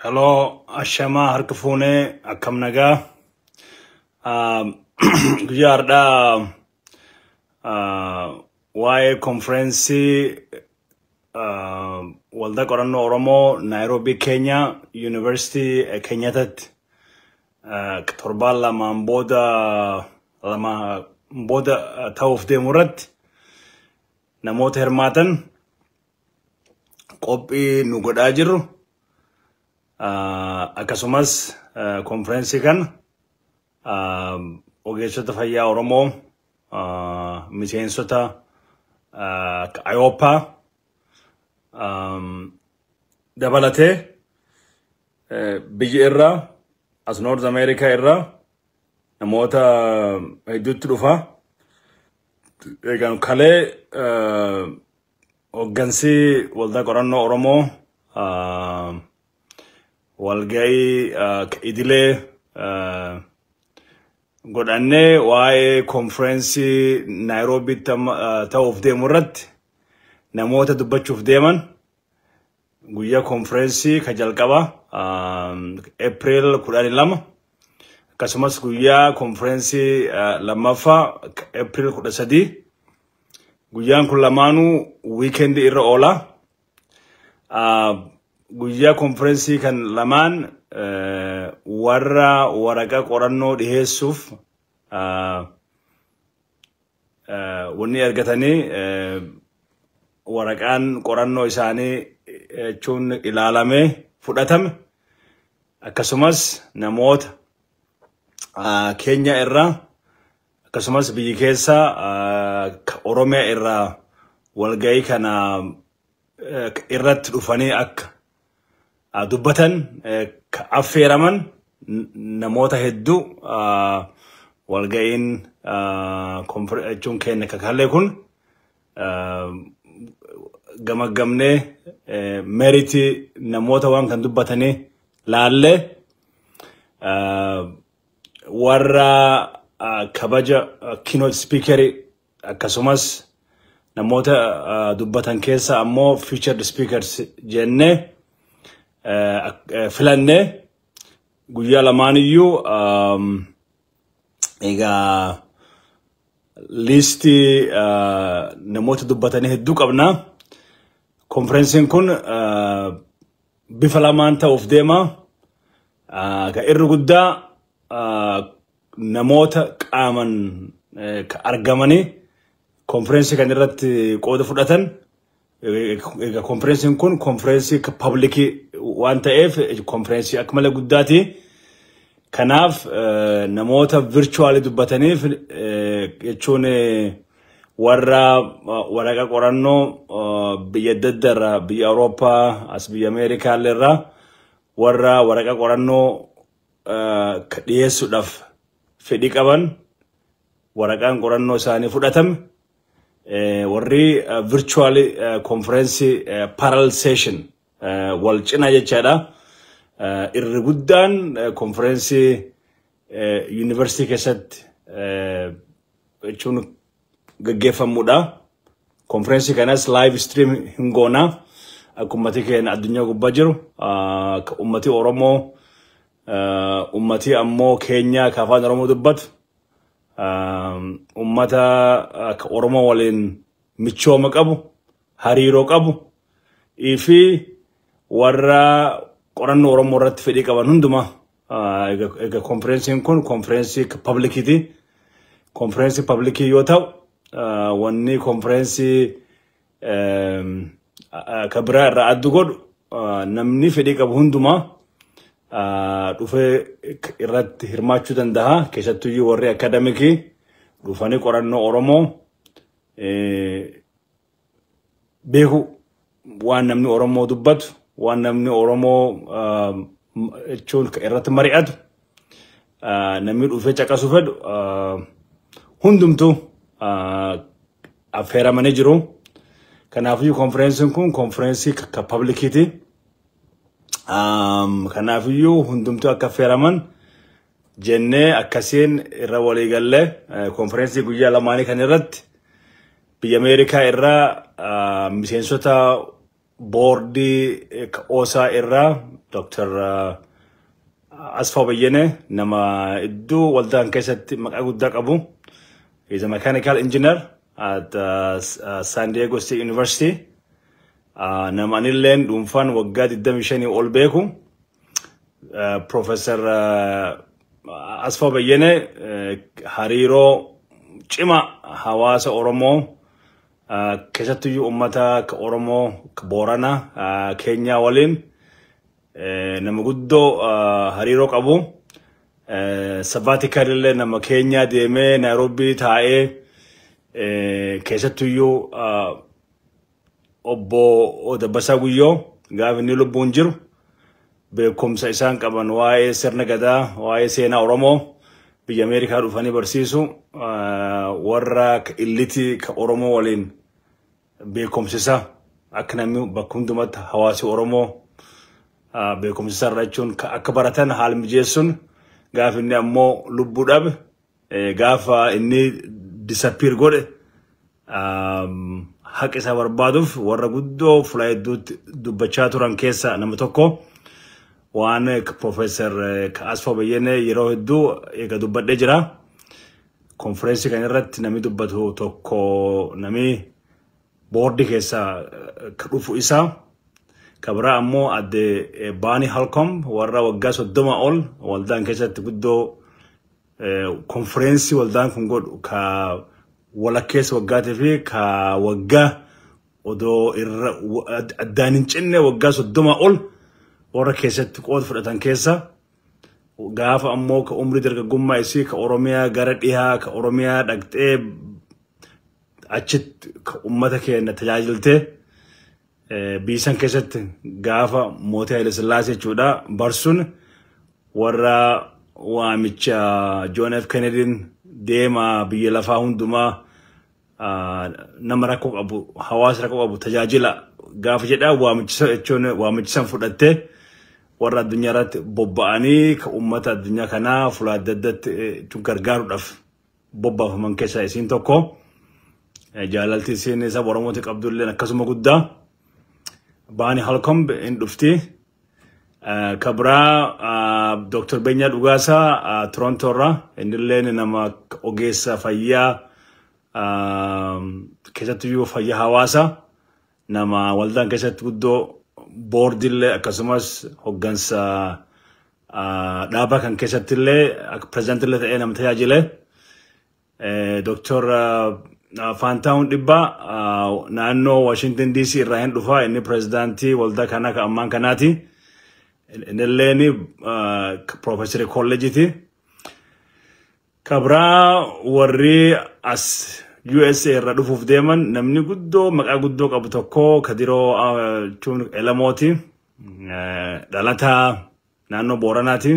Hello, Ashamaa, harka fuunee, akkam nagaa? Guyyaa har'aa waa'ee konfereensii Waldaa Qorannoo Oromoo Naayiroobii, Keenyaa, Yuunivarsiitii Keenyaatti torbaan 2 booda ta'uuf deemu irratti namoota hirmaatan qophii nu godhaa jirru, akkasumas konfereensii kana ogeessota fayyaa Oromoo, miseensota AYOPA dabalatee biyya irraa, as North America irraa namoota hedduutti dhufa. Egaa kalee hooggansi Waldaa Qorannoo Oromoo walga'ii idilee godhannee waa'ee konfereensii Naayiroobiitti ta'uuf deemu irratti namoota dubbachuuf deeman, guyyaa konfereensii ka jalqaba April 12, akkasumas guyyaa konfereensii lammaffaa April 13, guyyaan kun lamaanuu weekend irra oola. Guyyaa konfereensii kan lamaan warra waraqaa qorannoo dhiheessuuf wanni argatanii waraqaan qorannoo isaanii jechuun ilaalamee fudhatame, akkasumas namoota Keenya irraa, akkasumas biyyi keessa Oromiyaa irraa walga'ii kana irratti dhufanii akka dubbatan affeeraman namoota hedduu walga'iin jechuun keenya kakallee kun gamaggamnee merit namoota waan kan dubbatanii laallee warra kabaja keynote speaker, akkasumas namoota dubbatan keessa ammoo featured speakers jennee filannee guyyaa lamaaniyyuu egaa list namoota dubbatanii hedduu qabna. Konferensiin kun bifa lamaan ta'uuf deema. Ka irri guddaa namoota qaaman argamanii konferensii kan irratti qooda fudhatan. Egaa konferensiin kun konferensii public waan ta'eef konferensii akka malee guddaati. Kanaaf namoota virtual dubbataniif jechuun warra waraqaa qorannoo biyya adda addaa irraa, biyya Awurooppaa, as biyya Ameerikaa illee irraa warra waraqaa qorannoo dhiyeessuudhaaf fedhii qaban, waraqaan qorannoo isaanii fudhatame, warri virtual konferensii parallel session wal cina jechaadha. Irri guddaan konferensii yuunivarsiitii keessatti jechuun gaggeeffamudha. Konferensii kanas live stream hin goona. Akka ummati keenya addunyaa gubbaa jiru, ummati Oromoo, ummati ammoo Keenyaa ka afaan Oromoo dubbatu, ummata Oromoo waliin michooma qabu, hariiroo qabu, fi warra qorannoo Oromoo irratti fedhii qaban hundumaa. Egaa konferensiin kun konferensii publiciiti. Konferensii public yoo ta'u, wanni konferensii ka biraa irraa addu godhu namni fedhii qabu hundumaa dhufee irratti hirmaachuu danda'a. Keessattuyyuu warri academic dhufanii qorannoo Oromoo beeku, waan namni Oromoo dubbatu, waan namni Oromoo jechuun irratti mari'atu, namni dhufee caqasuu fedhu hundumtuu affeeramanii jiru. Kanaafiyyuu konferensiin kun konferensii ka publiciiti. Kanaafiyyuu hundumtuu akka affeeraman jennee akkasiin irra walii gallee konferensii guyyaa lamaanii kan irratti biyya Ameerikaa irraa miseensota boordii OSA irraa Dr. Asfaw Bayyane nama iddoo waldaan keessatti maqaa guddaa qabu. He is a mechanical engineer at San Diego State University. Nama anilleen dhuunfaan waggaa 25 ol beeku. Professor Asfaw Bayyane hariiroo cima hawaasa Oromoo, keessattuyyuu uummata Oromoo Boorana Keenyaa waliin nama guddoo hariiroo qabu. Sabbatical illee nama Keenyaa deemee Naayiroobii taa'ee, keessattuyyuu obbo Dabbasaa Guyyoo gaafa inni lubbuun jiru beekumsa isaan qaban waa'ee sirna gadaa, waa'ee seenaa Oromoo biyya Ameerikaa dhufanii barsiisu, warra illitii ka Oromoo waliin beekumsisa akka namni bakka hundumatti hawaasi Oromoo beekumsisa irra jechuun akka baratan haala mijeessuun, gaafa inni ammoo lubbuu dhabe, gaafa inni disappear godhe, haqa isaa barbaaduuf warra guddoo fuula hedduutti dubbachaa turan keessa nama tokko. Waan Professor Asfaw Bayyane yeroo hedduu eega dubbadhee jira. Konfereensii kana irratti namni dubbatu tokko, namni boordii keessa ka dhufu isaa. Kabira ammoo adde Baanii Halcom, warra waggaa 30 ol waldaan keessatti guddoo konfereensii waldaan kun godhu ka walakkeessa waggaatii fi ka waggaa odoo irra addaan hin cinne waggaa 30 ol warra keessatti qooda fudhatan keessa, gaafa ammoo ka umrii dargaggummaa isii ka Oromiyaa gara dhihaa ka Oromiyaa dhaqxee achitti ka ummata keenya tajaajiltee, biisan keessatti gaafa mootii Haile Sillaasee jechuudha barsuun warra waamicha John F. Kennedyn deema biyya lafaa hundumaa nama rakkoo qabu, hawaasa rakkoo qabu tajaajila gaafa jedhaa waamichisa jechuun waamichisan fudhattee warra addunyaa irratti bobba'anii ka uummata addunyaa kanaa fuula adda addaatti gargaaruudhaaf bobbaafaman keessaa isiin tokko. Jaalalti isiin saba Oromooti qabdullee akkasuma guddaa. Baani Halcomb hin dhufti. Kabraa Dr. Benyaa Dhugaasaa Toronto irraa, innillee nama ogeessa fayyaa, keessattuyyuu fayyaa hawaasaa, nama waldaan keessatti guddoo boordillee akkasumas hoggansa dhaabaa kan keessattillee akka pirezidaantillee ta'ee nama tajaajile. Dr. Faantaahun Dhibbaa naannoo Washington DC irraa hin dhufa, inni pirezidaantii waldaa kanaa kan ammaan kanaati. Innilleen piroofeesari kolleejiiti. Kabraa warri as USA irra dhufuuf deeman, namni guddoo maqaa guddoo qabu tokko Kadiroo jechuun Elamooti. Dhalataa naannoo Booranaati.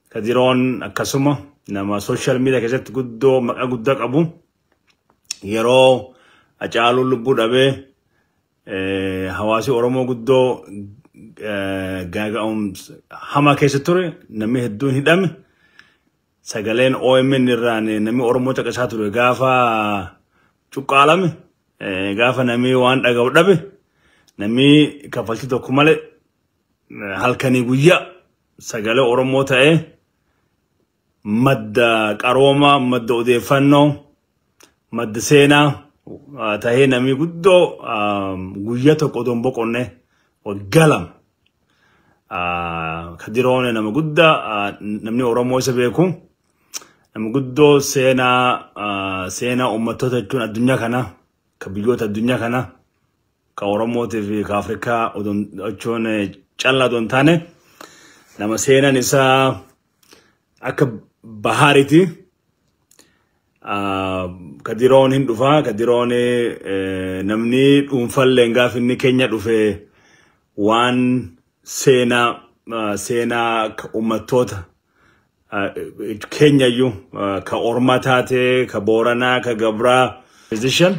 Kadiroon akkasuma nama social media keessatti guddoo maqaa guddaa qabu. Yeroo Hacaaluun lubbuu dhabee hawaasi Oromoo guddoo gaaga'umsa hamaa keessa ture, namni hedduun hidhame. Sagaleen OMN irraan namni Oromoo caqasaa ture gaafa cuqqaalame, gaafa namni waan dhaga'u dhabe, namni kaffaltii tokko malee halkanii guyyaa sagalee Oromoo ta'ee madda qaroomaa, madda odeeffannoo, madda seenaa tahee namni guddoo guyyaa tokko odoo hin boqonne waggaa 2. Kadiroon nama guddaa namni Oromoo isa beeku. Nama guddoo seenaa uummattoota jechuun addunyaa kana, ka biyyoota addunyaa kana, ka Oromootii fi ka Afrikaa jechuun callaa odoo hin taane, nama seenaan isaa akka bahaariiti. Kadiroon hin dhufa. Kadiroon namni dhuunfallee gaafa inni keenya dhufe waan seenaa uummattoota keenyayyuu, ka Ormaa taate, ka Booranaa, ka Gabraa. Physician.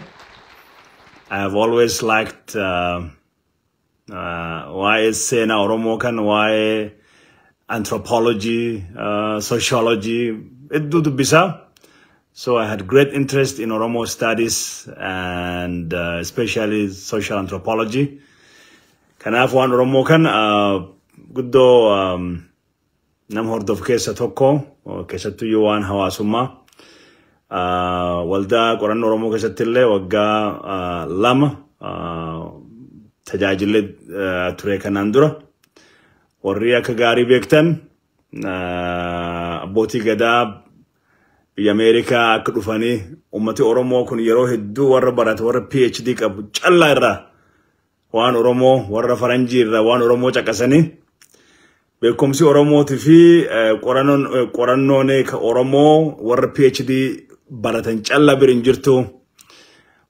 I have always liked waa'ee seenaa Oromoo kan waa'ee anthropology, sociology hedduu dubbisaa. So I had great interest in Oromo studies and especially social anthropology. Kanaaf waan Oromoo kan guddoo nama hordofu keessa tokko, keessattuyyuu waan hawaasummaa. Waldaa qorannoo Oromoo keessatti illee waggaa 2 tajaajillee ture kanaan dura. Warri akka gaarii beektan abbootii gadaa biyya Ameerikaa akka dhufanii uummati Oromoo kun yeroo hedduu warra barate, warra PhD qabu callaa irraa waan Oromoo, warra faranjii irraa waan Oromoo caqasanii, beekumsi Oromootii fi qorannoon Oromoo warra PhD baratan callaa bira hin jirtu.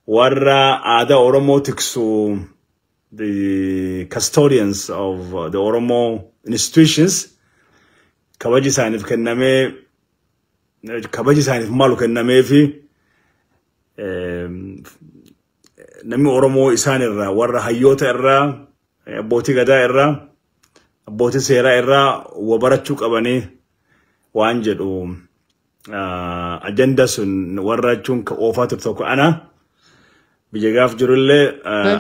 Warra aadaa Oromoo tiksu, the custodians of the Oromo institutions, kabaji isaaniif kennamee, kabaji isaaniif malu kennamee fi namni Oromoo isaan irraa, warra hayyoota irraa, abbootii gadaa irraa, abbootii seeraa irraa wa barachuu qabanii waan jedhu agenda sun warra jechuun ka oofaa ture tokko ana. Biyya gaaf jirullee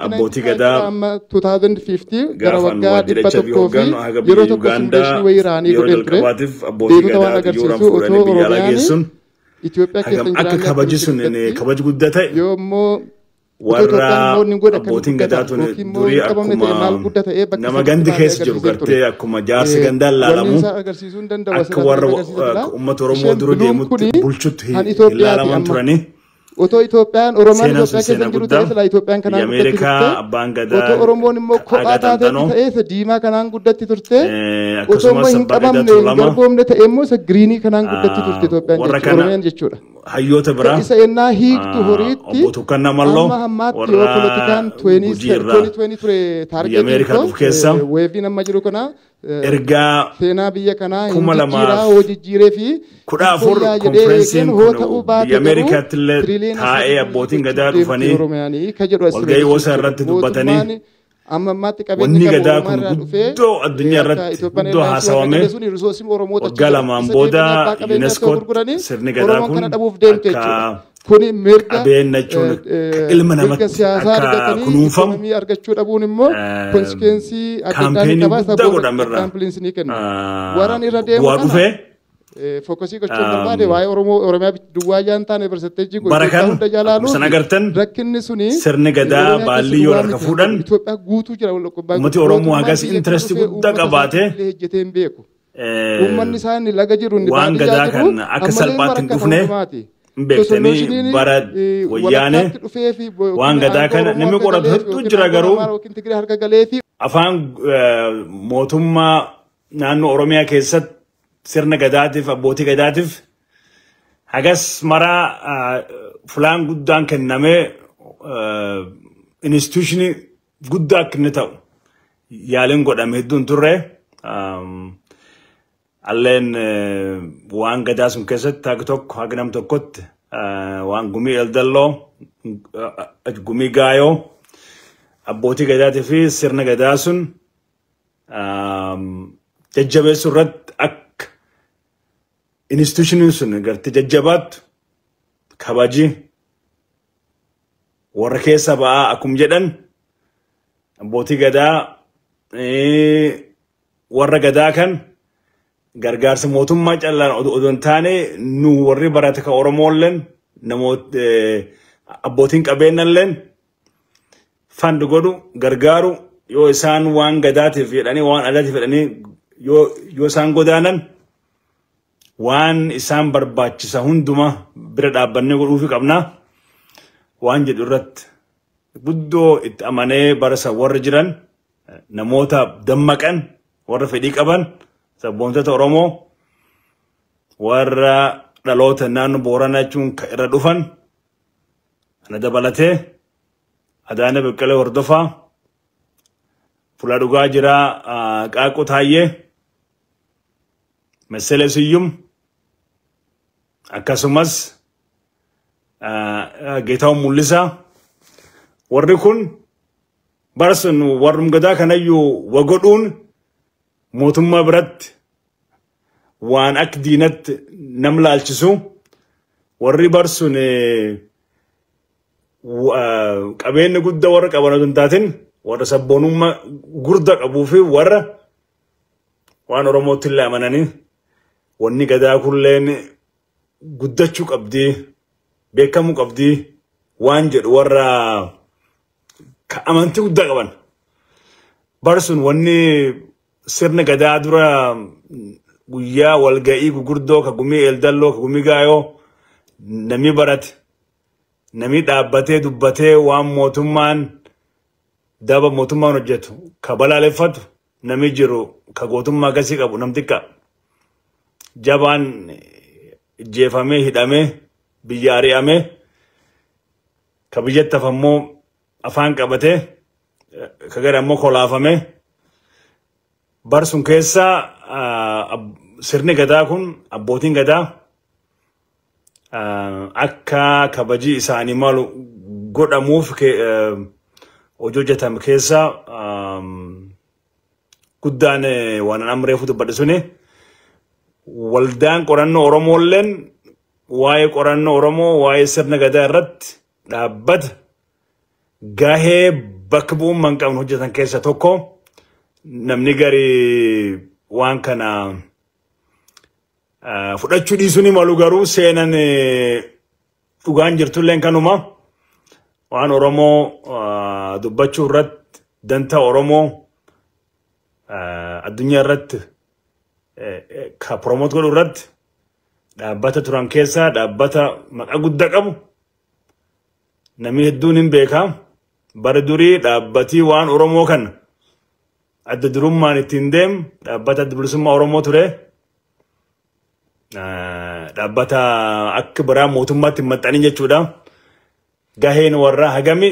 abbootii gadaa amma 2050 gara gaafan waggaa waajjira dhibba HIV tokkoo fi hooggannu haga biyya yeroo tokko Uganda simulation wayii raanii yeroo godheen ture. jalqabaatiif abbootii Beekota waan gadaa xiyyooraan agarsiisu fuudhanii otoo biyya alaa Oromiyaan geessuun Itoophiyaa keessa hagam hin akka jiraanne kabaji sun akkamitti guddatti? kabaji guddaa ta'e. Yoo immoo otoo Warra Itoophiyaan immoo inni godhe akkamitti abbootiin guddata gadaa tun yookiin immoo durii hin qabamne ta'e maal akkuma guddaa ta'ee bakka nama sanatti gandi ilaalee keessa jiru agarsiisee ture. gartee akkuma jaarsi gandaan Wanni laalamu isaa agarsiisuu hin danda'u akka asirratti warra agarsiisa jira. uummata Oromoo Isheen dura bluun deemutti kuni bulchutti kan hin Itoophiyaati ilaalaman amma. turanii. Otoo Itoophiyaan Oromoon Seenaan sun Itoophiyaa keessa seenaa hin jiru guddaa. ta'e silaa Itoophiyaan Biyya kanaan guddatti Ameerikaa turte. abbaan gadaa Otoo Oromoon immoo kophaa Aagaa taateetti Xanxanoo ta'ee isa diimaa kanaan guddatti turte. Otoo immoo akkasumas hin abbaa gadaa qabamne hin Tuulamaa garboomne ta'e immoo isa greenii kanaan guddatti turte Itoophiyaan warra jechuudha. kana Oromiyaan jechuudha. hayyoota biraa Isa ennaa hiiktu horiitti obbo Tukkannaa Malloo amma hammaatti yoo warra politikaan Gujii irraa 2020 ture biyya targetiin Ameerikaa koo dhufu keessa waveiin amma jiru kana ergaa seenaa biyya kanaa hin kuma jijjiiraa lamaaf hoo jijjiiree fi kudha afur fooyya'aa jedhee konferensiin eegeen hoo kun ta'uu baate biyya garuu Ameerikaatti illee tiriliyoona taa'ee 3 abbootiin gochuuf gadaa deemti dhufanii Oromiyaanii ka jedhu walgahii estimate wosa irratti dubbatanii mootummaan amma ammaatti qabeenya wanni qabu gadaa Oromoo kun irraa dhufee guddoo addunyaa akka irratti Itoophiyaan guddoo Airlines warra haasawame. jedhe sun resourceiin Oromoota achi Waggaa jira. 2n Isa booda deebiin abbaa qabeenyaa ta'uu UNESCOtti gurguranii sirni gadaa Oromoon kun kana dhabuuf deemte akka jechuudha. Kuni mirga qabeenya jechuun ilma mirga namatti siyaasaa akka argatanii kunuunfamu ikoonomii argachuu dhabuun immoo consequence adda addaa ni campaignii qaba. Isa guddaa booda godhamerra exampleiin ni kenna. Waraan irra deemu bu'aa kana dhufee focus gochuun barbaade waa'ee Oromoo Oromiyaa duwwaa yaan taane percentage bara Itoophiyaa kana hunda akkuma jalaaluun san agartan rakkinni suni sirni gadaa Oromiyaa keessa baallii yoo duwwaa harka miti. fuudhan Itoophiyaa guutuu jira. uummati Oromoo Mootummaan hagas biyya kana interest dhufee guddaa uummata qabaate isaatti illee hojjetee hin beeku. Uummanni isaa inni laga jiru inni waan baadiyyaa gadaa jiru kan akka ammallee salphaatti hin rakkata dhufne hundumaati. hin beektanii Solutioniin bara wayyaane walakkaatti dhufee fi waan yookiin gadaa aangoo kana Oromoo namni harka qoratu galeef hedduu yookiin jira aangoo garuu Amaaraa yookiin Tigree harka galee fi afaan mootummaa naannoo Oromiyaa keessatti sirna gadaatiif abbootii gadaatiif hagas maraa fulaan guddaan kennamee institutionii guddaa akka inni ta'u yaaliin godhame hedduun turre. Alleen waan gadaa sun keessatti haga tokko haga nam tokkotti waan gumii eldalloo, gumii gaayoo, abbootii gadaatii fi sirna gadaa sun jajjabeessuu irratti akka institutioniin sun gartee jajjabaattu kabaji warra keessa ba'aa akkuma jedhan abbootii gadaa warra gadaa kan gargaarsa mootummaa callaan odoo hin taane nu warri barate ka Oromoolleen namoota abbootiin qabeenyalleen fund godhu gargaaru, yoo isaan waan gadaatiif jedhanii waan aadaatiif jedhanii yoo isaan godaanan waan isaan barbaachisa hunduma bira dhaabbannee godhuufi qabna waan jedhu irratti guddoo itti amanee barasa warra jiran namoota dammaqan, warra fedhii qaban, sabboontota Oromoo warra dhaloota naannoo Booranaa jechuun kan irra dhufan ana dabalatee Adaana Beqqelee Hordofaa, Fuula Dhugaa Jiraa, Qaaquu Taayyee, Messelee Siyyum, akkasumas Geetahuun Mul'isaa, warri kun bara sun warrum gadaa kanayyuu wagodhuun mootummaa biratti waan akka diinatti nam laalchisu, warri barsun qabeenya guddaa warra qaban otoo hin taatin warra sabboonummaa guddaa qabuu fi warra Waan Oromootti illee amananii wanni gadaa kulleen guddachuu qabdii, beekamuu qabdii waan jedhu warra ka amantii guddaa qaban. Bar sun wanni sirna gadaa dura guyyaa walga'ii gurguddoo ka Gumii Eeldalloo, ka Gumii Gaayoo, namni barate, namni dhaabbatee dubbatee waan mootummaan daba mootummaan hojjetu ka balaaleffatu namni jiru ka gootummaa akkasii qabu nam xiqqaa. Jabaan jeefamee, hidhamee, biyya ari'amee, ka biyyatti hafammoo afaan qabatee, ka gara ammoo kolaafamee. Bar sun keessa sirni gadaa kun, abbootiin gadaa akka kabajii isaanii malu godhamuuf hojii hojjetame keessa guddaan waan an amma reefu dubbadhe suni. Waldaan qorannoo Oromoolleen waa'ee qorannoo Oromoo, waa'ee sirna gadaa irratti dhaabbata gahee bakka bu'ummaa hin qabne hojjetan keessa tokko. Namni gari waan kana fudhachuu dhiisuu ni malu, garuu seenan dhugaan jirtulleen kanuma. Waan Oromoo dubbachuu irratti, danta Oromoo addunyaa irratti ka promote godhu irratti dhaabbata turan keessaa dhaabbata maqaa guddaa qabu namni hedduun hin beekaa. Bara durii dhaabbatii waan Oromoo kana adda durummaan ittiin deemu dhaabbata Adda Bilisummaa Oromoo ture. Dhaabbata akka biraa mootummaatti hin maxxanin jechuudha. Gaheen warraa hagami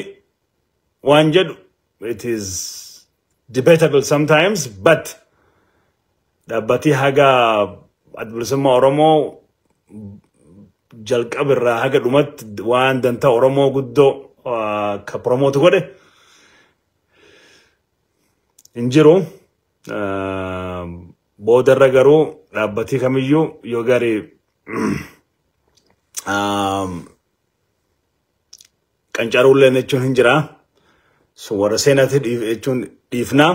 waan jedhu it is debatable sometimes, but dhaabbatii haga Adda Bilisummaa Oromoo jalqaba irraa haga dhumatti waan dantaa Oromoo guddoo ka promote godhe hin jiru. Boodarra garuu dhaabbatii kamiyyuu yoo gari qancaruulleen jechuun hin jira. Sun warra seenaatti jechuun dhiifnaa.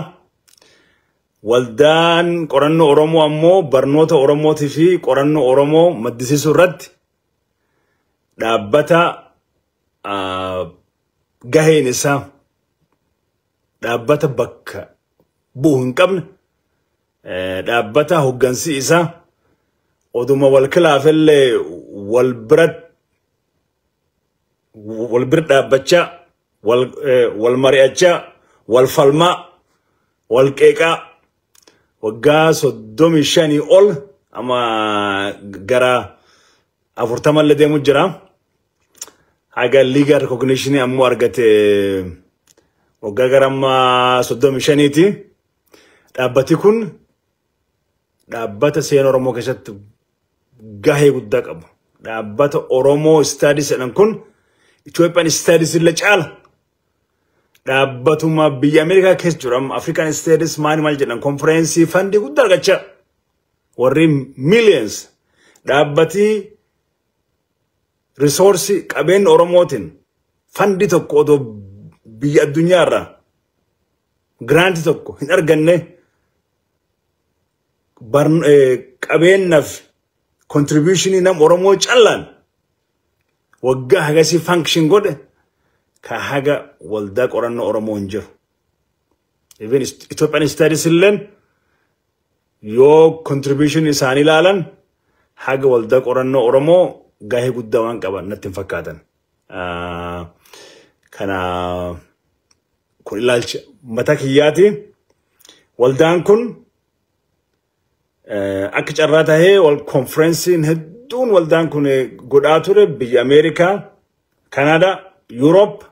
Waldaan qorannoo Oromoo ammoo barnoota Oromootii fi qorannoo Oromoo maddisiisuu irratti dhaabbata gaheen isaa dhaabbata bakka bu'u hin qabne, dhaabbata hoggansi isaa oduma wal kilaafillee wal bira wal bira dhaabbachaa, wal mari'achaa, wal falmaa, wal qeeqaa waggaa 35 ol ama gara 40llee deemu jira. Haga legal recognition ammoo argate waggaa gara amma 35ti. Dhaabbati kun dhaabbata seena Oromoo keessatti gahee guddaa qabu. Dhaabbata Oromoo Studies jedhan kun Ethiopian Studies illee caala. Dhaabbatuma biyya Ameerikaa keessa jiru amma African Studies maal maal jedhan konfereensii fundii guddaa argachaa. Warri millions dhaabbatii resource qabeenya Oromootiin fundii tokko otoo biyya addunyaa irraa grantii tokko hin arganne, qabeenyaaf contributionii nam Oromoo callaan waggaa hagasii function godhe ka haga waldaa qorannoo Oromoo hin jiru. Even Ethiopian Studies illeen yoo contribution isaanii ilaalan haga waldaa qorannoo Oromoo gahee guddaa waan qaban natti hin fakkaatan. Kana kun ilaalcha mataa kiyyaati. Waldaan kun akka carraa tahee wal konferensiin hedduun waldaan kun godhaa ture biyya Ameerikaa, Kanaadaa, Yuuroop.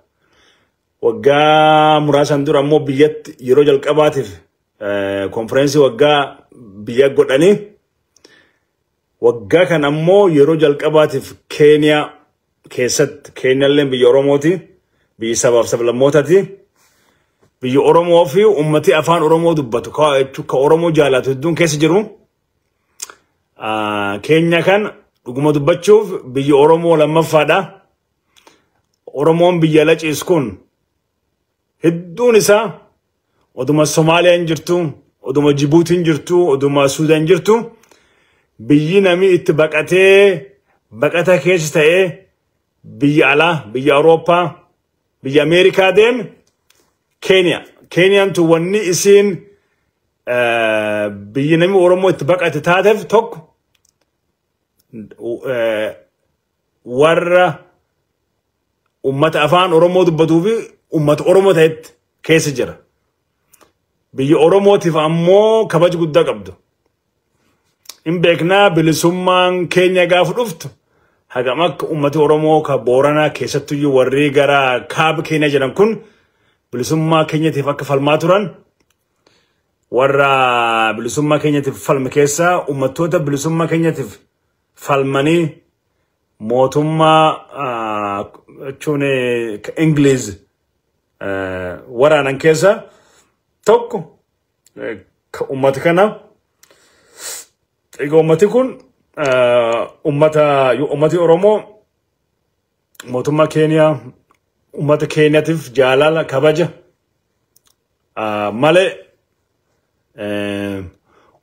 Waggaa muraasan dura ammoo biyyatti yeroo jalqabaatiif konferensii waggaa biyya godhanii, waggaa kan ammoo yeroo jalqabaatiif Keeniyaa keessatti. Keeniyaallee biyya Oromooti, biyya sabaaf sablammootaati. Biyya Oromoo fi ummati afaan Oromoo dubbatu ka Oromoo jaalatu hedduun keessa jiru. Keenya kan dhuguma dubbachuuf biyya Oromoo lammaffaadha. Oromoon biyya laciis kun hedduun isaa oduma Somaaliyaan jirtu, oduma Jibuutiin jirtu, oduma Suudaan jirtu, biyyi namni itti baqatee baqata keessa ta'ee biyya alaa, biyya Awurooppaa, biyya Ameerikaa deeme Keeniyaa. Keeniyaan tun wanni isiin biyyi namni Oromoo itti baqate taateef tokko warra ummata afaan Oromoo dubbatuu fi ummata Oromoo ta'etti keessa jira. Biyya Oromootiif ammoo kabaja guddaa qabdu. Hin beeknaa, bilisummaan keenya gaafa dhuftu hagam akka ummati Oromoo ka Booranaa, keessattuyyuu warri gara kaaba keenya jiran kun, bilisummaa keenyatiif akka falmaa turan. Warra bilisummaa keenyatiif falme keessaa, ummattoota bilisummaa keenyatiif falmanii mootummaa jechuun Ingiliz waraanan keessa tokko ummata kana. Egaa ummati kun ummati Oromoo mootummaa Keeniyaa, ummata Keeniyaatiif jaalala kabaja malee,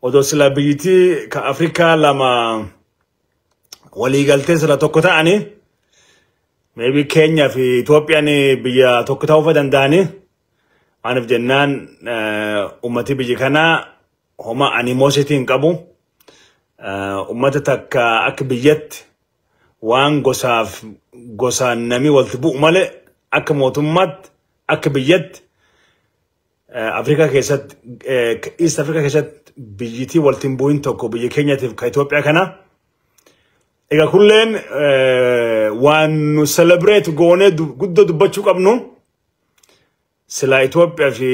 odoo sila biyyittii ka Afrikaa lama waliigaltee sila tokko ta'anii, maybe Keenyaa fi Itoophiyaan biyya tokko ta'uu danda'anii. Maaliif jennaan, ummati biyya kanaa homa animosity hin qabu. Ummata takka akka biyyatti waan gosaaf gosaan namni walitti bu'u malee, akka mootummaatti, akka biyyatti, Afrikaa keessatti, East Africa keessatti biyyitii walitti hin bu'in tokko biyya keenyaatiif ka Itoophiyaa kana. Egaa kulleen waan nu celebrate goonee guddoo dubbachuu qabnu, sila Itoophiyaa fi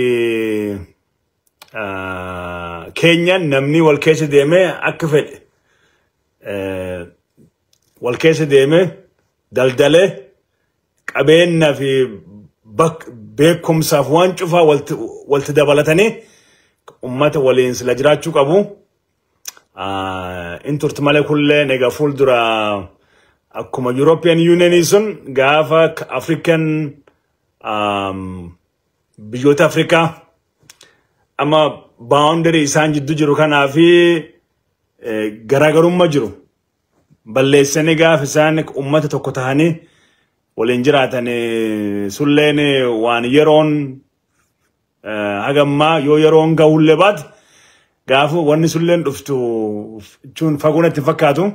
Keenyaan namni wal keessa deemee akka fedhe wal keessa deemee daldalee qabeenya fi beekumsaaf waan cufaa walitti dabalatanii ummata waliin sila jiraachuu qabu. In turte malee kulleen egaa fuuldura akkuma European Union sun gaafa African biyyoota Afrikaa amma boundary isaan jidduu jiru kanaa fi garaagarummaa jiru balleessanii gaafa isaan ummata tokko ta'anii waliin jiraatan sulleen waan yeroon hagammaa yoo yeroon gahullee baate, gaafa wanni sulleen dhuftu jechuun fagoo natti hin fakkaatu.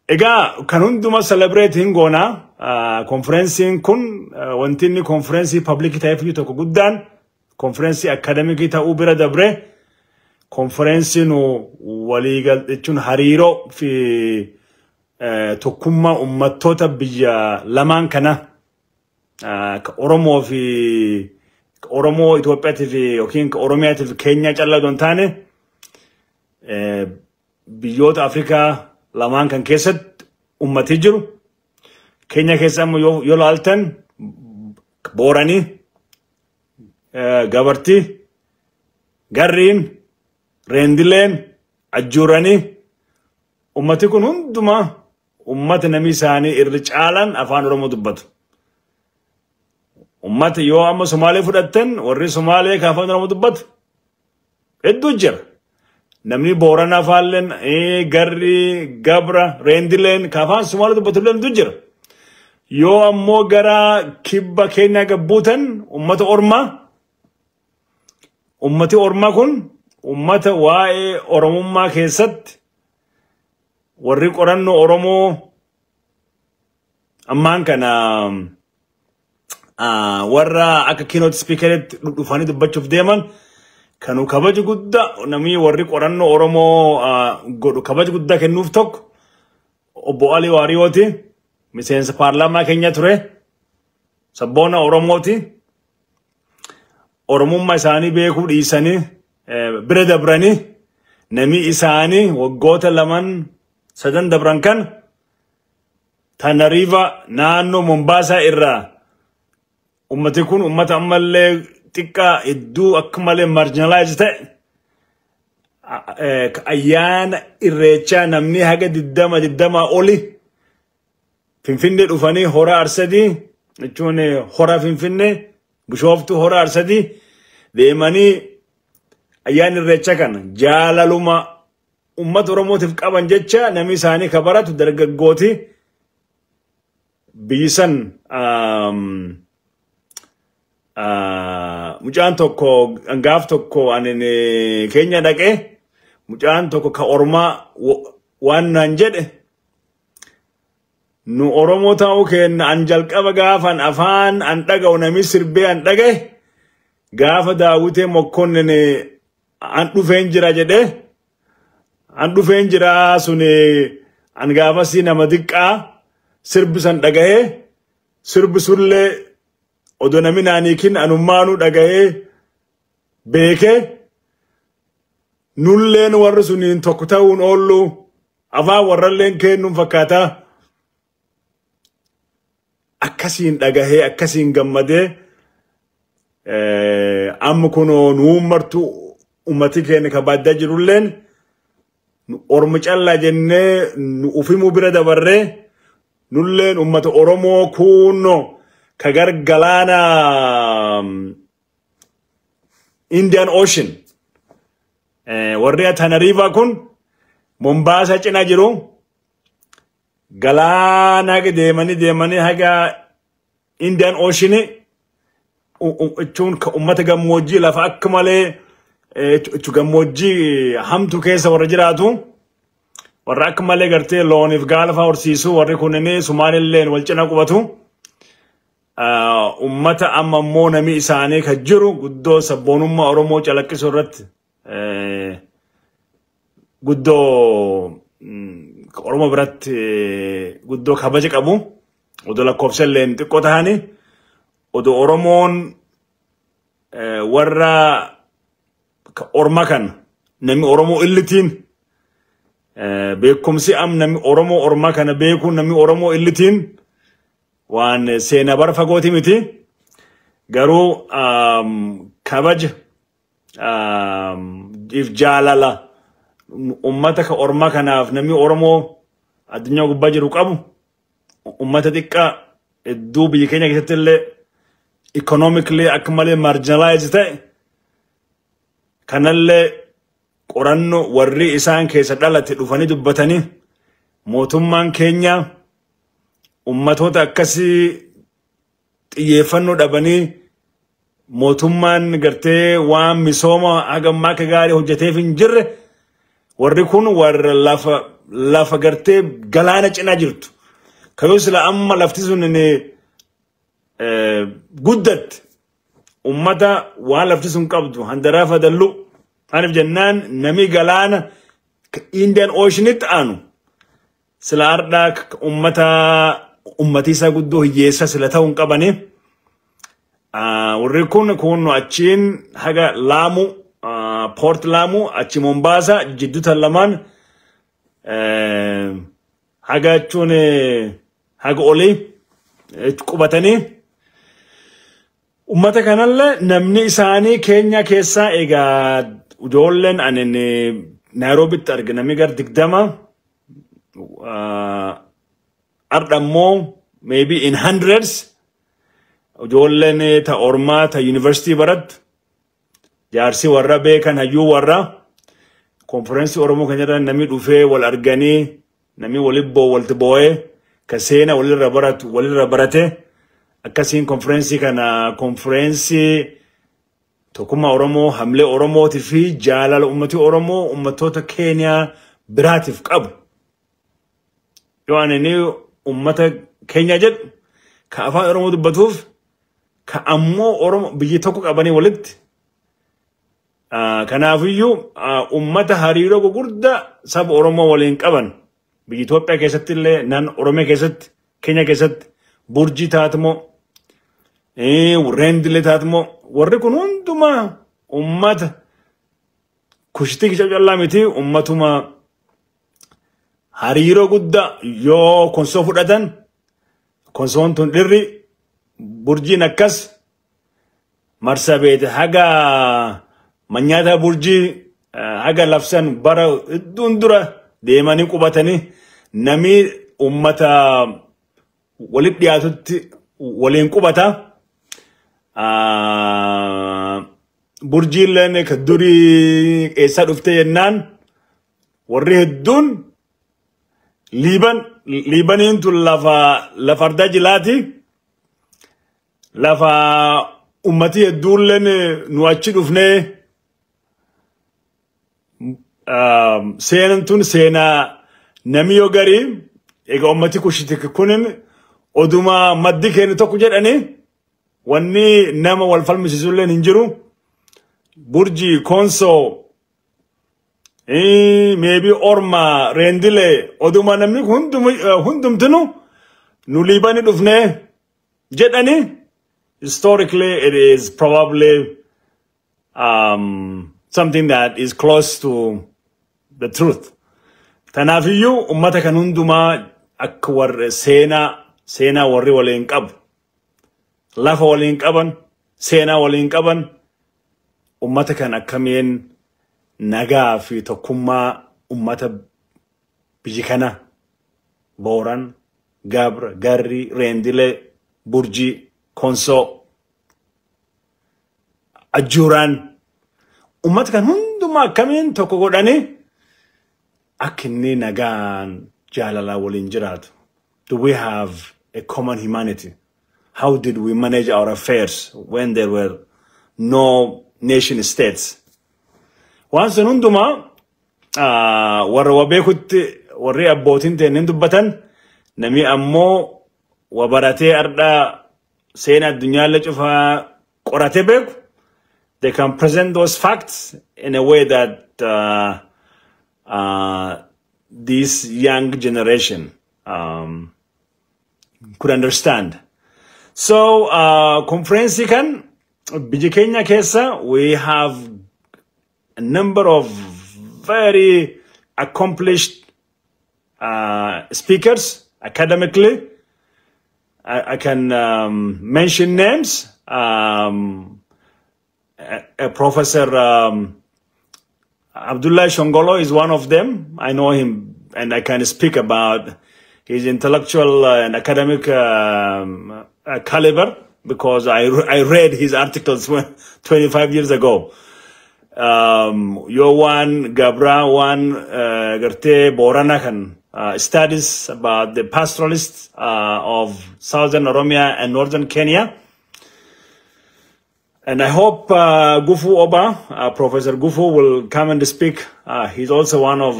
Egaa kan hunduma celebrate hin goonaa. Konferensiin kun wanti inni konferensii public ta'eef tokko guddaan konferensii academic ta'uu bira dabre, konferensii nu waliigal jechuun hariiroo fi tokkummaa uummattoota biyya lamaan kana, ka Oromoo fi Oromoo Itoophiyaatii fi yookiin ka Oromiyaatii fi Keenyaa callaa osoo hin taane, biyyoota Afrikaa lamaan kan keessatti uummatee jiru. Keenya keessa ammoo yoo laaltan, Booranii, Gabartii, Garriin, Reendileen, Ajjuuranii, ummati kun hundumaa ummata namni isaanii irri caalan afaan Oromoo dubbatu. Ummata yoo amma Somaalee fudhattan, warri Somaalee ka afaan Oromoo dubbatu hedduu jira. Namni Booranaa faalleen, Garri, Gabra, Reendileen ka afaan Somaalee dubbatu illee hedduu jira. Yoo ammoo gara kibba Keenyaa gabbuutan, ummata Ormaa, ummati Ormaa kun ummata waa'ee Oromummaa keessatti warri qorannoo Oromoo ammaan kana warra akka keynote speakeritti dhufanii dubbachuuf deeman kanu kabaja guddaa namni warri qorannoo Oromoo godhu kabaja guddaa kennuuf tokko obbo Ali Waariyooti, miseensa paarlaamaa keenya ture, sabboona Oromooti. Oromummaa isaanii beekuu dhiisanii bira dabranii, namni isaanii waggoota laman sadan dabran kan Tanariiva naannoo Mombaasaa irraa, ummati kun ummata ammallee xiqqaa hedduu akka malee marginalize ta'e, ayyaana irreechaa namni haga 20 oli Finfinnee dhufanii Hora Arsadii jechuun hora Finfinnee, Bishooftuu, Hora Arsadii deemanii. Ayyaanni Irreecha kana jaalaluma uummata Oromootiif qaban jecha namni isaanii ka baratu dargaggooti biyyi san. Mucaan tokko gaaf tokko ani keenya dhaqee, mucaan tokko ka ormaa waan naan jedhe, "Nu Oromoo ta'uu kenna an jalqaba gaafan afaan an dhaga'u nami sirbee an dhagaye gaafa Daawwitee Mokkonnin an dhufeen jira," jedhe. "An dhufeen jira suni an gaafasii nama xiqqaa sirbi san dhagahee, sirbi sunillee odoo nami naaniikin anummaanuu dhagahee beekee, nulleen warri suniin tokko ta'uun oollu, afaan warralleen kennuun fakkaataa akkasiin dhagahee, akkasiin gammadee, amma kunoo nuun martu ummati keenya ka baaddaa jirulleen orma callaa jennee nu ufimuu bira dabarree, nulleen ummata Oromoo kunno ka gar galaana Indian Ocean, warri Tanariiva kun Mombasa cina jiru, galaana haga deemanii deemanii haga Indian Ocean jechuun ka ummata gammoojjii lafa akka malee jechuun gammoojjii hamtu keessa warra jiraatu, warra akka malee gartee looniif gaala fa'aa horsiisu, warri kunneen Sumaalilleen wal cina qubatu. Ummata amma immoo nami isaanii ka jiru guddoo sabboonummaa Oromoo calaqqisuu irratti guddoo Oromoo biratti guddoo kabaja qabu. Odoo lakkoofsa illee xiqqoo ta'anii, odoo Oromoon warra orma kana namni Oromoo illitiin beekumsi am namni Oromoo orma kana beekuun namni Oromoo illitiin waan seenaa bara fagooti miti. Garuu kabaja if jaalala ummata ka orma kanaaf namni Oromoo addunyaa gubbaa jiru qabu, ummata xiqqaa hedduu biyya keenya keessatti illee economically akka malee marginalize ta'e kanallee qorannoo warri isaan keessa dhalate dhufanii dubbatanii, mootummaan keenya ummatoota akkasii xiyyeeffannoo dhabanii, mootummaan gartee waan misooma hagammaa akka gaarii hojjeteef hin jirre, warri kun warra lafa gartee galaana cinaa jirtu kayoo sila amma lafti sun guddatte, ummata waan lafti sun qabdu handaraafa dallu. Aniif jennaan nami galaana Indian Oceanitti aanu sila ardhaa ummata ummatiisa guddoo hiyyeessa sila ta'uu hin qabani. Warri kun achiin haga Laamu, Port Laamu, achi Mombasa jidduu tan lamaan haga jechuun haga olii qubatanii, ummata kanallee namni isaanii Keenya keessaa egaa ijoolleen ani Naayiroobitti arge namni gar 20, ardha immoo maybe in hundreds ijoolleen ta ormaa ta yuunivarsiitii barattu, jaarsi warra beekan, hayyuu warra konferensii Oromoo kan jedhan, namni dhufee wal arganii, namni walitti boo walitti boo'ee, ka seena walirra baratu walirra barate, akkasiin konferensii kana konferensii tokkummaa Oromoo, hamlee Oromootii fi jaalala ummati Oromoo ummatoota Keeniyaa biraatiif qabu. Yoo ani inni ummata Keeniyaa jedhu, ka afaan Oromoo dubbatuuf ka ammoo Oromoo biyyi tokko qabanii walitti. Kanaafiyyuu ummata hariiroo gurguddaa saba Oromoo waliin qaban biyya Itoophiyaa keessatti illee, naan Oromiyaa keessatti, Keeniyaa keessatti, Burjii taatumoo, Reendilee taatumoo, warri kun hundumaa ummata kushitii callaa miti, ummatuma hariiroo guddaa. Yoo Konsoo fudhatan, Konsoon tun dhirri Burjiin akkas Marsabeet haga Manyaata Burjii haga labsan bara hedduun dura deemanii qubatanii, namni ummata walitti dhiyaatutti waliin qubata. Burjiilleen ka durii eessaa dhufte jennaan, warri hedduun Liiban. Liibaniin tun lafa ardaa jilaati, lafa ummati hedduulleen nu achi dhufnee. Seenan tun seenaa nami yoo garii egaa ummati Kushitik kunin oduma maddi keenya tokko jedhanii wanni nama wal falmisiisulleen hin jiru. Burji, Konsoo, maybe Orma, Rendile, oduma namni hundumtinu nu Liibani dhufnee jedhanii, historically it is probably something that is close to the truth. Tanaafiyyuu ummata kan hundumaa akka warri seenaa warri waliin qabu, lafa waliin qaban, seenaa waliin qaban, ummata kan akkamiin nagaa fi tokkummaa ummata biyyi kana Booran, Gabra, Garri, Reendilee, Burjii, Konsoo, Ajjuuraan, ummata kan hundumaa akkamiin tokko godhanii akka inni nagaan jaalalaa waliin jiraatu. Do we have a common humanity? How did we manage our affairs when there were no nation states? Waan sun hundumaa warra wa beekutti, warri abbootiin ta'e dubbatan, namni ammoo wa baratee ardhaa seena addunyaallee cufaa qoratee beeku, they can present those facts in a way that this young generation could understand. So, conference kan biyya keenya keessa we have a number of very accomplished speakers academically. I can mention names. A Professor Abdullah Shongolo is one of them. I know him and I can speak about his intellectual and academic caliber because I read his articles 25 years ago. Yoo waan Gabra, waan gartee Borana kan studies about the pastoralists of southern Oromia and northern Kenya. And I hope Gufu Oba, Professor Gufu, will come and speak. He's also one of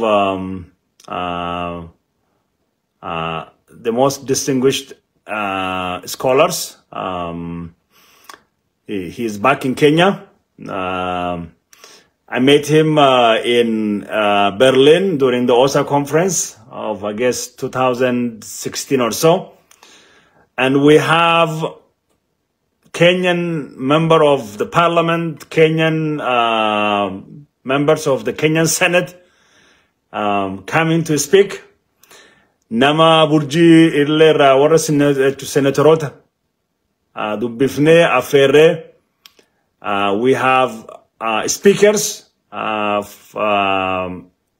the most distinguished scholars. He is back in Kenya. I met him in Berlin during the OSA conference of, I guess, 2016 or so. And we have Kenyan member of the parliament, Kenyan members of the Kenyan Senate coming to speak. Nama Burjii illee irraa warra senatoroota dubbifnee affeerree, we have speakers,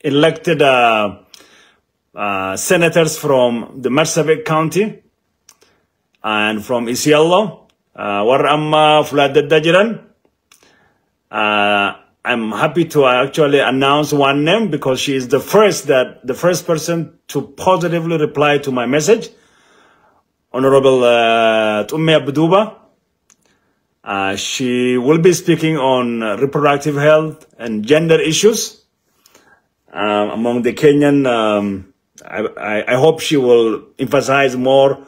elected senators from the Marsabit County and from Isiolo. Warra amma fuula adda addaa jiran. I'm happy to actually announce one name because she is the first person to positively reply to my message. Honorable Tumme Abduba. She will be speaking on reproductive health and gender issues among the Kenyan. I hope she will emphasize more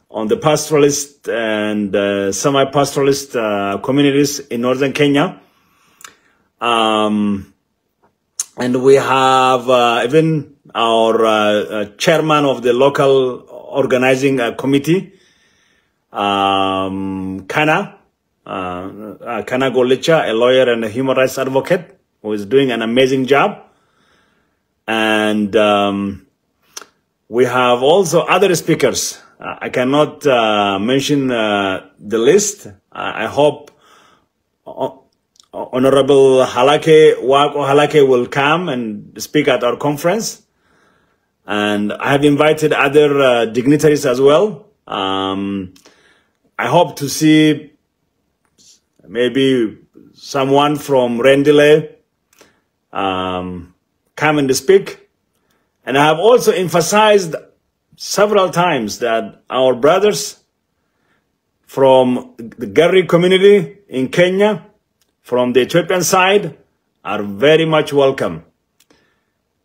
on the pastoralist and semi-pastoralist communities in northern Kenya. And we have even our chairman of the local organizing committee, Kana Golicha, a lawyer and a human rights advocate who is doing an amazing job. And we have also other speakers. I cannot mention the list. I hope Honorable Halake, Wako Halake, will come and speak at our conference. And I have invited other dignitaries as well. I hope to see maybe someone from Rendille come and speak. And I have also emphasized several times that our brothers from the Garri community in Kenya, from the Ethiopian side, are very much welcome.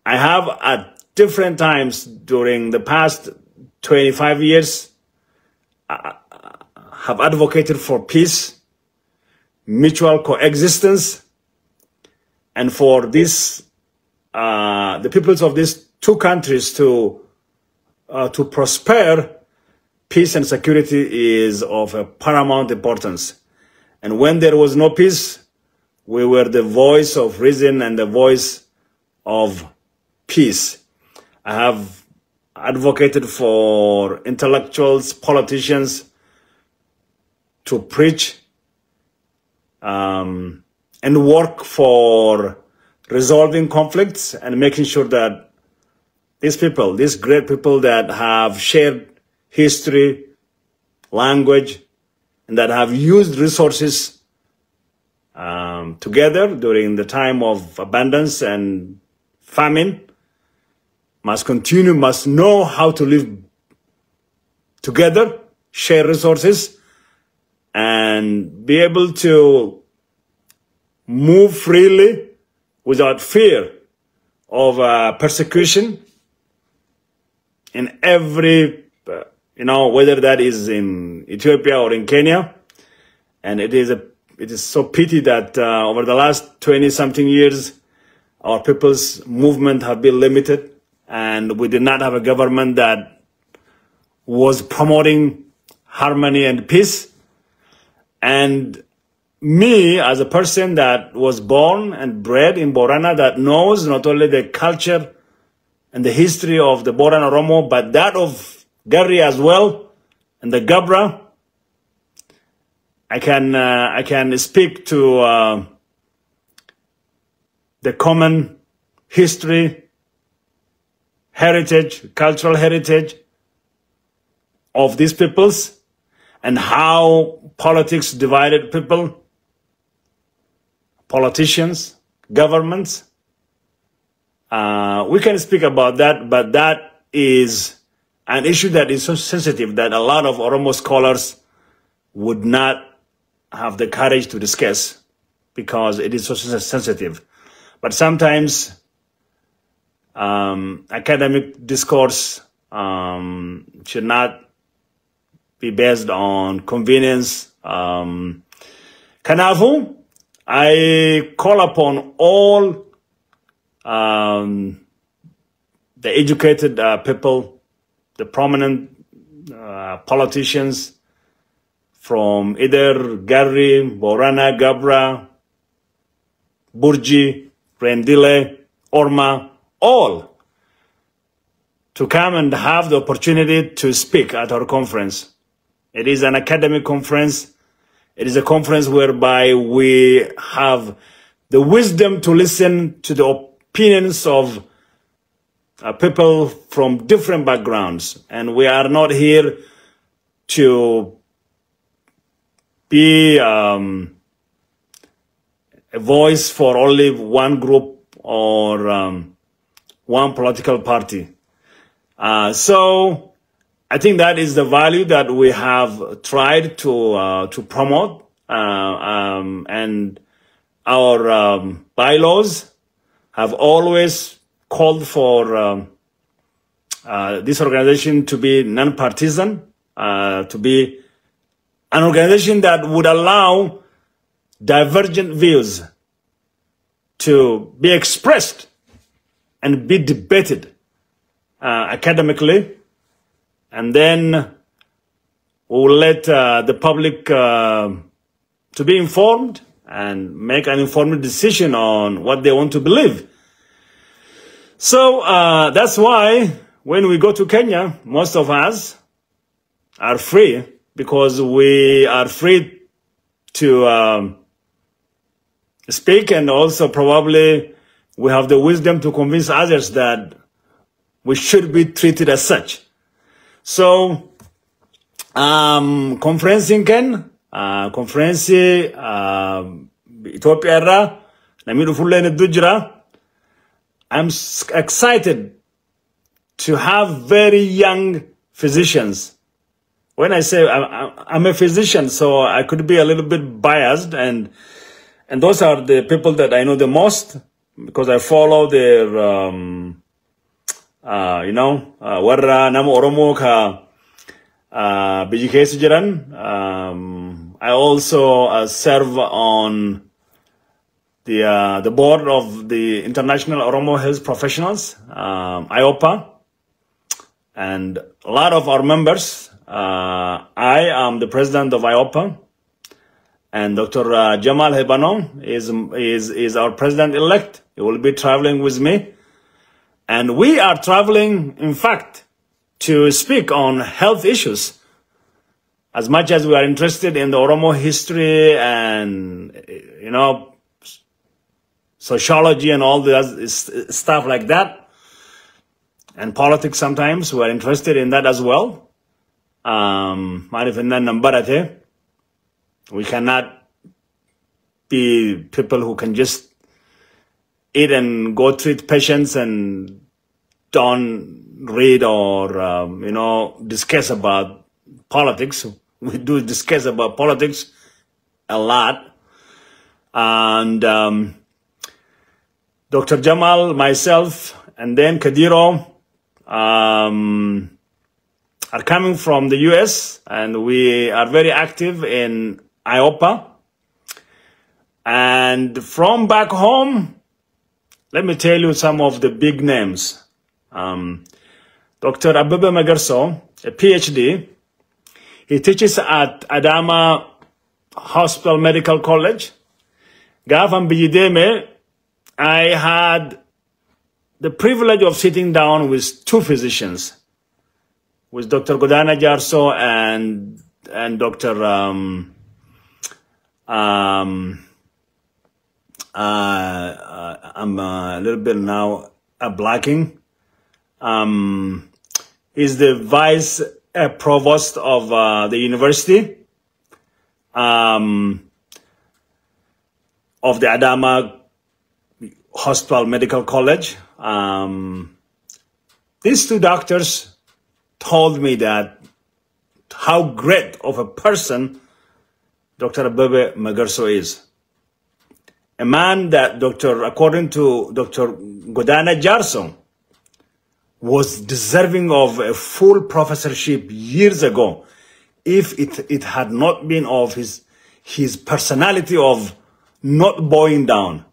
I have at different times during the past 25 years have advocated for peace, mutual coexistence, and for this, the peoples of these two countries to prosper. Peace and security is of a paramount importance. And when there was no peace, we were the voice of reason and the voice of peace. I have advocated for intellectuals, politicians to preach and work for resolving conflicts and making sure that these people, these great people that have shared history, language, and that have used resources together during the time of abundance and famine, must continue, must know how to live together, share resources, and be able to move freely without fear of persecution in every, you know, whether that is in Ethiopia or in Kenya. And it is so pity that over the last 20-something years, our people's movement have been limited, and we did not have a government that was promoting harmony and peace. And me, as a person that was born and bred in Borana, that knows not only the culture and the history of the Borana Oromo, but that of Garri as well, and the Gabra, I can speak to the common history, heritage, cultural heritage of these peoples, and how politics divided people, politicians, governments. We can speak about that, but that is an issue that is so sensitive that a lot of Oromo scholars would not have the courage to discuss because it is so sensitive. But sometimes academic discourse should not be based on convenience. Kanafu, I call upon all the educated people, the prominent politicians from either Garri, Borana, Gabra, Burji, Rendille, Orma, all to come and have the opportunity to speak at our conference. It is an academic conference. It is a conference whereby we have the wisdom to listen to the opinions of people from different backgrounds. And we are not here to be a voice for only one group or one political party. So I think that is the value that we have tried to promote, and our bylaws have always called for this organization to be non-partisan, to be an organization that would allow divergent views to be expressed and be debated academically. And then we will let the public to be informed and make an informed decision on what they want to believe. So that's why when we go to Kenya, most of us are free, because we are free to speak, and also probably we have the wisdom to convince others that we should be treated as such. So, conferencing ken, conference Itoophiyaa irraa namni dhufullee hedduu jira. I'm excited to have very young physicians. When I say I'm a physician, so I could be a little bit biased, and those are the people that I know the most because I follow their, warra nama Oromoo ka biyyi keessa jiran. I also serve on the board of the International Oromo Health Professionals, IOPA, and a lot of our members. I am the president of IOPA, and Dr. Jamal Hebano is our president-elect. He will be traveling with me. And we are traveling, in fact, to speak on health issues. As much as we are interested in the Oromo history and sociology and all the stuff like that, and politics sometimes, we are interested in that as well. Maaliif jennaan nan barate, we cannot be people who can just eat and go treat patients and don't read or discuss about politics. We do discuss about politics a lot. And Dr. Jamal, myself, and then Kadiro are coming from the US, and we are very active in IOPA. And from back home, let me tell you some of the big names. Dr. Abebe Magarso, a PhD, he teaches at Adama Hospital Medical College. Gaafan biyya deeme, I had the privilege of sitting down with two physicians, with Dr. Godana Jarso and Dr. I'm a little bit now blacking. He's the vice provost of the university of the Adama Hospital Medical College. These two doctors told me that how great of a person Dr. Abebe Magarso is. A man that according to Dr. Godana Jarso, was deserving of a full professorship years ago if it had not been of his personality of not bowing down.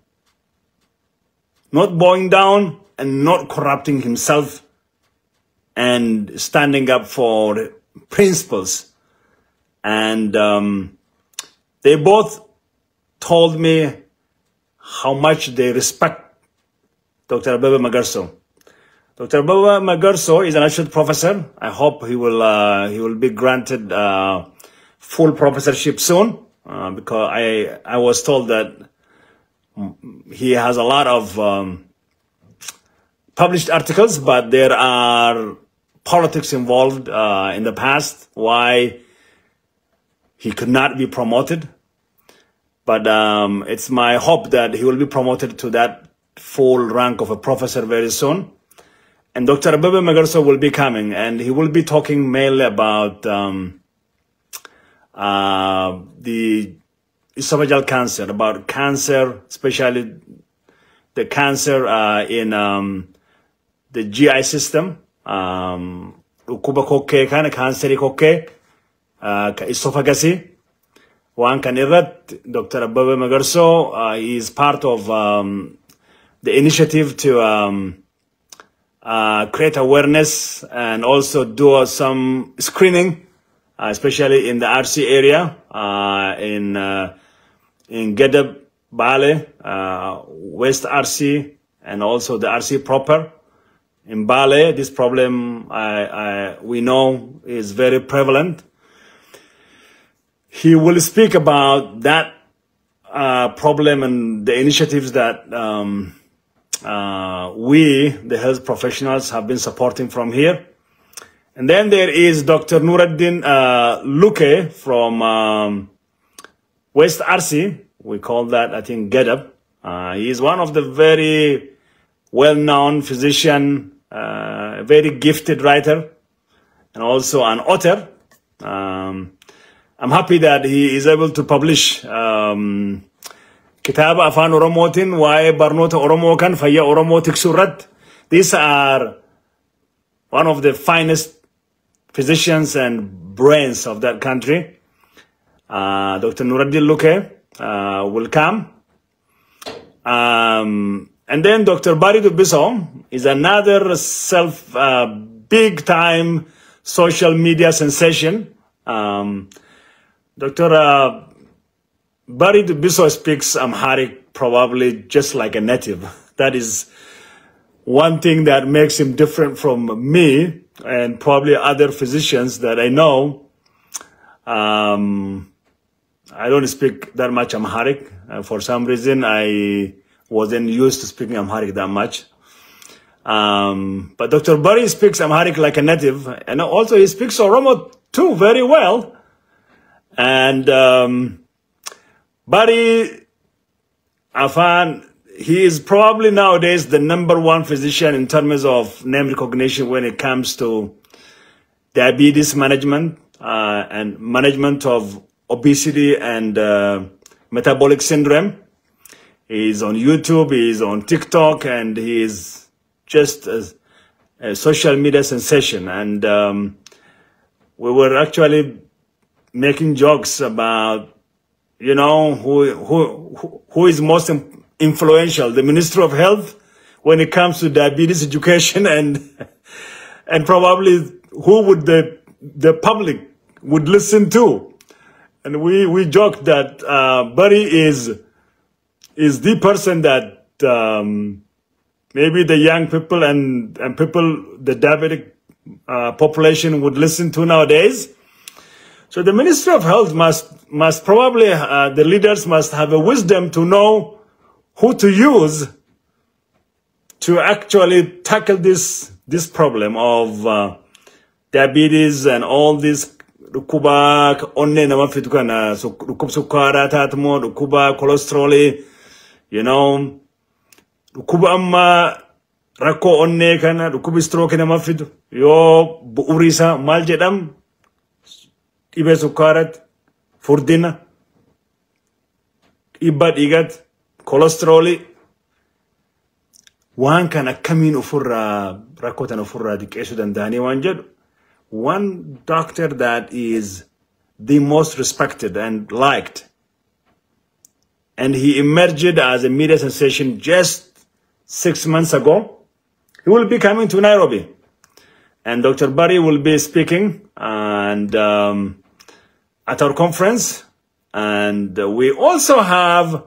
Not bowing down and not corrupting himself and standing up for principles. And they both told me how much they respect Dr. Abebe Magarso. Dr. Abebe Magarso is an associate professor. I hope he will be granted full professorship soon, because I was told that he has a lot of published articles, but there are politics involved in the past why he could not be promoted. But it's my hope that he will be promoted to that full rank of a professor very soon. And Dr. Abebe Magarso will be coming, and he will be talking mainly about the esophageal cancer, about cancer, especially the cancer in the GI system. Dhukkuba kokkee kana, kaanserii kokkee ka esophagus waan kan irratti Dr. Abebe Magarso is part of the initiative to create awareness and also do some screening, especially in the Arsi area, in Gedeb, Bale, West Arsi, and also the Arsi proper. In Bale, this problem we know is very prevalent. He will speak about that problem and the initiatives that we, the health professionals, have been supporting from here. And then there is Dr. Nuruddin Luke from West Arsi. We call that, I think, Gedeb. He is one of the very well-known physician, very gifted writer, and also an author. I'm happy that he is able to publish kitaaba Afaan Oromootiin waa'ee barnoota Oromoo kan fayyaa Oromoo tiksuu irratti. These are one of the finest physicians and brains of that country. Dr. Nuruddin Luke will come. And then Dr. Bari Dubiso is another self big time social media sensation. Dr. Bari Dubiso speaks Amharic probably just like a native. That is one thing that makes him different from me and probably other physicians that I know. I don't speak that much Amharic. For some reason, I wasn't used to speaking Amharic that much. But Dr. Bari speaks Amharic like a native, and also he speaks Oromo too very well. And Bari Afan, he is probably nowadays the number one physician in terms of name recognition when it comes to diabetes management and management of obesity and metabolic syndrome. He's on YouTube, he's on TikTok, and he is just a social media sensation. And we were actually making jokes about, who is most influential, the Ministry of Health when it comes to diabetes education, and probably who would the public would listen to. And we joked that Barry is the person that maybe the young people and people, the diabetic population would listen to nowadays. So the Ministry of Health must probably, the leaders must have a wisdom to know who to use to actually tackle this problem of diabetes and all this dhukkuba onnee nama fidu kana, dhukkuba sukkaaraa taatumoo, dhukkuba cholesterol, dhukkuba amma rakkoo onnee kana, dhukkuba stroke nama fidu yoo bu'uuri isaa maal jedham, dhibee sukkaaratti, furdina, dhiibbaa dhiigatti, cholesterol, waan kan akkamiin ofirraa rakkoo tan ofirraa diqqeessuu danda'anii waan jedhu. One doctor that is the most respected and liked, and he emerged as a media sensation just 6 months ago. He will be coming to Nairobi, and Dr. Barry will be speaking and at our conference. And we also have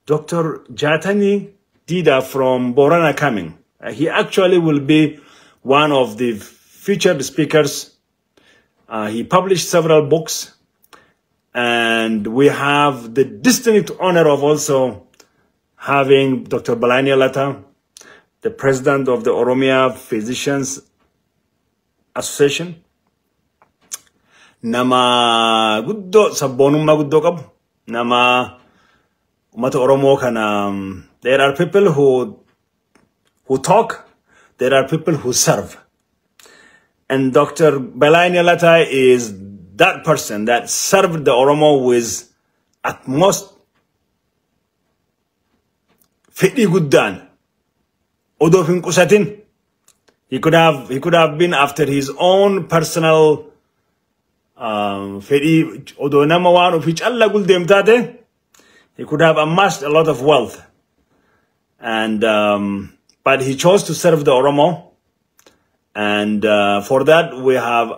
Dr. Jatani Dida from Borana coming. He actually will be one of the featured speakers. He published several books, and we have the distinct honor of also having Dr. Belayneh Leta, the president of the Oromia Physicians Association. Nama guddoo sabboonummaa guddoo qabu. Nama uummata Oromoo kana. There are people who talk, there are people who serve. And Dr. Belayneh Leta is that person that served the Oromo with utmost fedhii guddaan odoo hin qusatin. He could have been after his own personal fedhii odoo nama waan ofii calla guldeemtaate. He could have amassed a lot of wealth, and but he chose to serve the Oromo. And for that, we have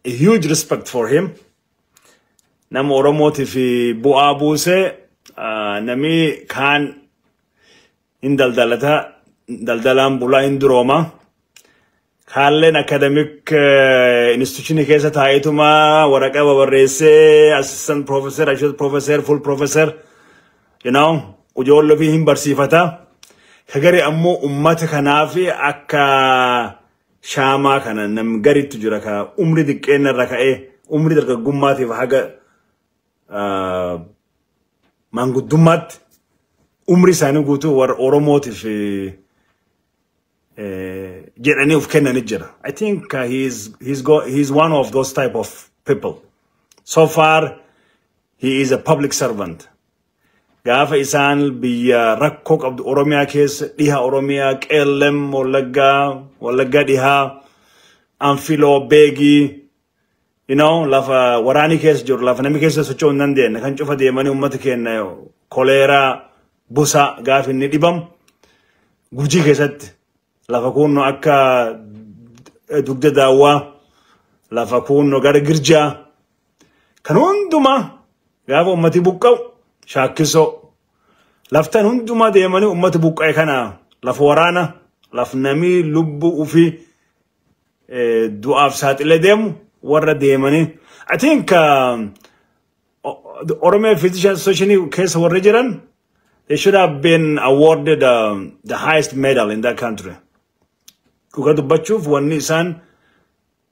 a huge respect for him. Nama Oromooti fi bu'aa buuse, nami kaan hin daldalata, daldalaan bulaa hin durooma. Kaalleen academic institution keessa taa'eetuma waraqaa babarreessee assistant professor, associate professor, full professor, ijoollee fi hin barsiifata. Kagari ammoo ummata kanaaf akka shaamaa kana nam gariitu jira ka umri xiqqeenna irra ka'ee umri dargaggummaatiif haga Maanguddummaatti umri isaanii guutuu warra Oromootiif jedhanii of kennanii jira. I think he's one of those type of people. So far, he is a public servant. Gaafa isaan biyya rakkoo qabdu Oromiyaa keessa, dhiha Oromiyaa, Qeellem, Wallaggaa, Wallaggaa dhihaa, Anfiloo, Beegii, lafa waraanii keessa jiru, lafa namni keessa socho'uu hin dandeenye, kan cufa deemanii uummata keenya koleeraa, busa gaafa inni dhibamu, Gujii keessatti lafa kunnoo akka Dugda Daawwaa, lafa kunnoo gara Girjaa, kan hundumaa gaafa uummati buqqa'u, Shaakkisoo, laftan hundumaa deemanii uummata buqqa'e kana, lafa waraana, lafa namii lubbuu ofii du'aaf saaxilee deemu warra deemanii. I think the Oromia Physician Association keessa warri jiran, they should have been awarded the highest medal in that country. Dhuga dubbachuuf, wanni isaan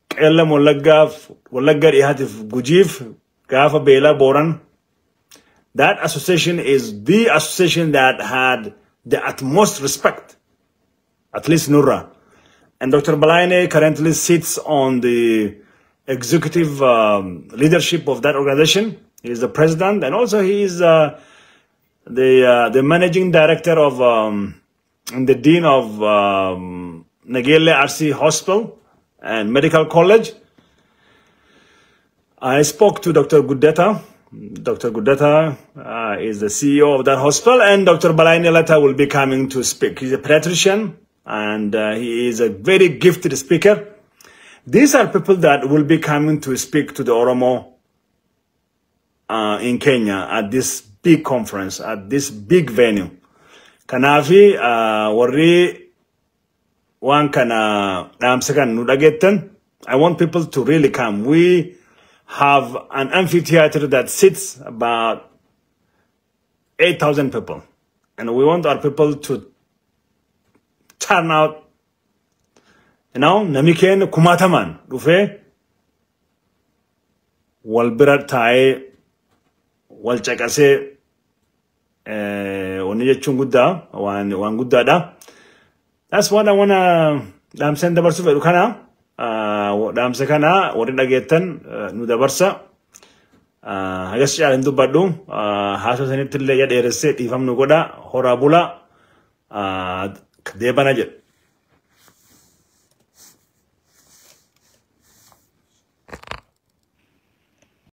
Qeellam Wallaggaaf, Wallaggaa dhihaatiif, Gujiif gaafa beelaa Booran, that association is the association that had the utmost respect, at least nurra. And Dr. Balaine currently sits on the executive leadership of that organization. He is the president, and also he is the managing director of and the dean of Nagele RC Hospital and Medical College. I spoke to Dr. Gudeta. Dr. Gudeta is the CEO of that hospital, and Dr. Balaine Leta will be coming to speak. He's a pediatrician, and he is a very gifted speaker. These are people that will be coming to speak to the Oromo in Kenya at this big conference, at this big venue. Kanaafi warri waan kana dhaamsa kan nu dhageettan, I want people to really come. We have an amphitheater that sits about 8,000 people. And we want our people to turn out, nami keenya kumaatamaan dhufee wal bira taa'ee wal caqasee wanni jechuun guddaa, waan guddaadha. That's what I wanna dhaamseen dabarsuu fedhu kana. Dhaamsa kana warri dhageettan nu dabarsa. Hagas caala hin dubbadhu. Haasoo sanitti illee dheeressee dhiifamnu godha. Horaa bula. Deebana jedha.